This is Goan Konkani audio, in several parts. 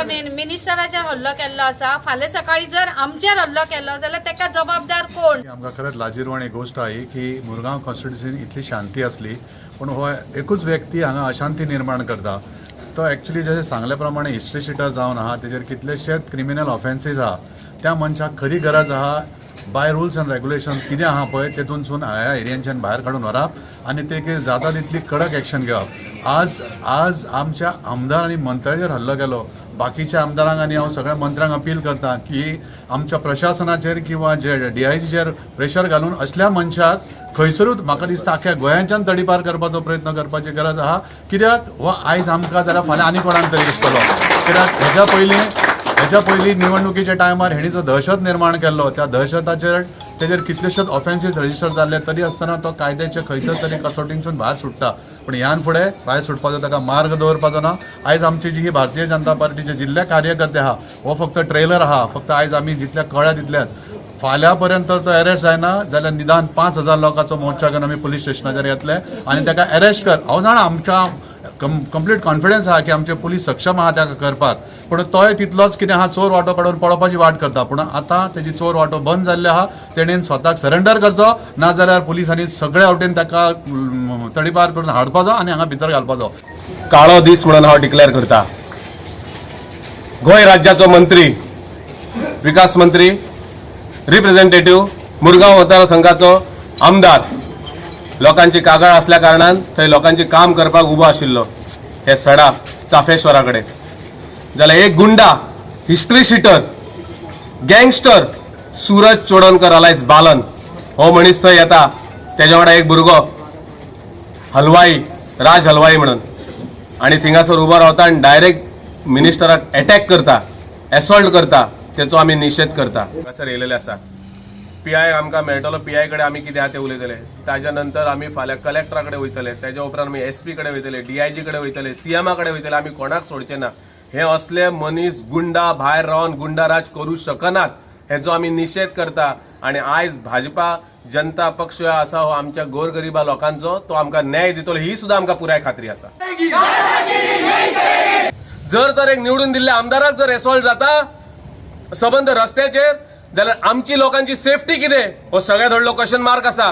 मिनिस्टराचेर हल्लो केल्लो आसा. फाल्यां सकाळी जर आमचेर हल्लो केलो जाल्यार तेका जबाबदार कोण? आमकां खरेंच लाजीरवाणी गोश्ट आहा ही की मुरगांव कॉन्स्टिट्युन्सीन इतली शांती आसली, पूण हो एकूच व्यक्ती हांगा अशांती निर्माण करता. तो एक्चुली जशें सांगल्या प्रमाणे हिस्ट्री शिटर जावन आहा, तेजेर कितलेशेच क्रिमिनल ऑफेन्सीस आहा. त्या मनशाक खरी गरज आहा बाय रुल्स अँड रेगुलेशन्स कितें आहा पळय तेतूनसून ह्या एरियांच्यान भायर काडून व्हरप आनी ते कितें जाता तितली कडक एक्शन घेवप. आज आज आमच्या आमदार आनी मंत्र्याचेर हल्लो केलो. बाकीच्या आमदारांक आनी हांव सगळ्या मंत्र्यांक अपील करता की आमच्या प्रशासनाचेर किंवा जे डीआयजीचेर प्रेशर घालून असल्या मनशाक खंयसरूच, म्हाका दिसता, आख्या गोंयांच्यान तडीपार करपाचो प्रयत्न करपाची गरज आहा. कित्याक हो आयज आमकां जाल्यार फाल्यां आनी कोणाक तरी दिसतलो. कित्याक हेच्या पयलीं निवडणुकीच्या टायमार हेणी जो दहशत निर्माण केल्लो, त्या दहशताचेर तेजेर कितलेशेच ऑफेन्सीस रजिस्टर जाल्ले, तरी आसतना तो कायद्याच्या खंयसर तरी कसोटींसून भायर सुट्टा. पूण ह्यान फुडें भायर सुटपाचो ताका मार्ग दवरपाचो ना. आयज आमची जी ही भारतीय जनता पार्टीचे जिल्ले कार्यकर्ते आहा, हो फक्त ट्रेलर आहा. फक्त आयज आमी जितले कळ्ळ्या तितल्याच. फाल्यां पर्यंत तर तो अरेस्ट जायना जाल्यार निदान 5000 लोकांचो मोर्चा घेवन आमी पुलीस स्टेशनाचेर येतले आनी ताका अरेस्ट कर. हांव जाणा, आमच्या कंप्लीट कॉन्फिडन्स आहा की आमचे पुलीस सक्षम आहा ताका करपाक, पूण तोय तितलोच कितें आहा, चोर वाटो काडून पळोवपाची वाट करता. पूण आतां तेजी चोर वाटो बंद जाल्ली आहा. तेणेन स्वताक सरेंडर करचो, ना जाल्यार पुलिसांनी सगळे वटेन ताका तडीपार करून हाडपाचो आनी हांगा भितर घालपाचो. काळो दीस म्हणून हांव डिक्लेअर करता. गोंय राज्याचो मंत्री, विकास मंत्री, रिप्रेझेंटेटिव्ह, मुरगांव मतदारसंघाचो आमदार लोकांची कागाळ असल्या कारणान थंय लोकांचे काम करपाक उबो आशिल्लो हे सडा चाफेश्वरा कडेन, जाल्यार एक गुंडा, हिस्ट्री शिटर, गँगस्टर सूरज चोडणकर अलायस बालन हो मनीस थंय येता. तेज्या वांगडा एक भुरगो हलवाई, राज हलवाई म्हणून, आणि थिंगासर उबो रावता आनी डायरेक्ट मिनिस्टराक अटॅक करता, एसॉल्ट करता. तेचो आमी निशेध करता. हांगासर येयलेले आसा. पीआय आमकां मेळटलो, पीआय कडेन आमी कितें आहा तें उलयतले. ताज्या नंतर आमी फाल्यां कलेक्टरा कडेन वयतले, तेज्या उपरांत आमी एसपी कडेन वयतले, डीआयजी कडेन वयतले, सीएमा कडेन वयतले. आमी कोणाक सोडचे ना. हे असले मनीस गुंडा भायर रावन गुंडाराज करूं शकनात, हेचो आमी निशेध करता. आणि आयज भाजपा जनता पक्ष आसा, हो आमच्या गोरगरिबा लोकांचो, तो आमकां न्याय दितलो ही सुद्दां आमकां पुराय खात्री आसा. जर तर एक निवडून दिल्ल्या आमदाराक जर एसॉल्ट जाता सबंद रस्त्याचेर, जाल्यार आमची लोकांची सेफ्टी कितें, हो सगळ्यात व्हडलो क्वेश्चन मार्क आसा.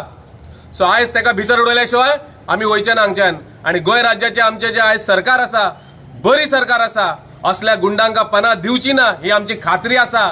सो आयज ताका भितर उडयल्या शिवाय आमी वयचे ना हांगच्यान. आनी गोंय राज्याचे आमचे जे आयज सरकार आसा, बरी सरकार आसा, असल्या गुंडांका पना दिवची ना ही आमची खात्री आसा.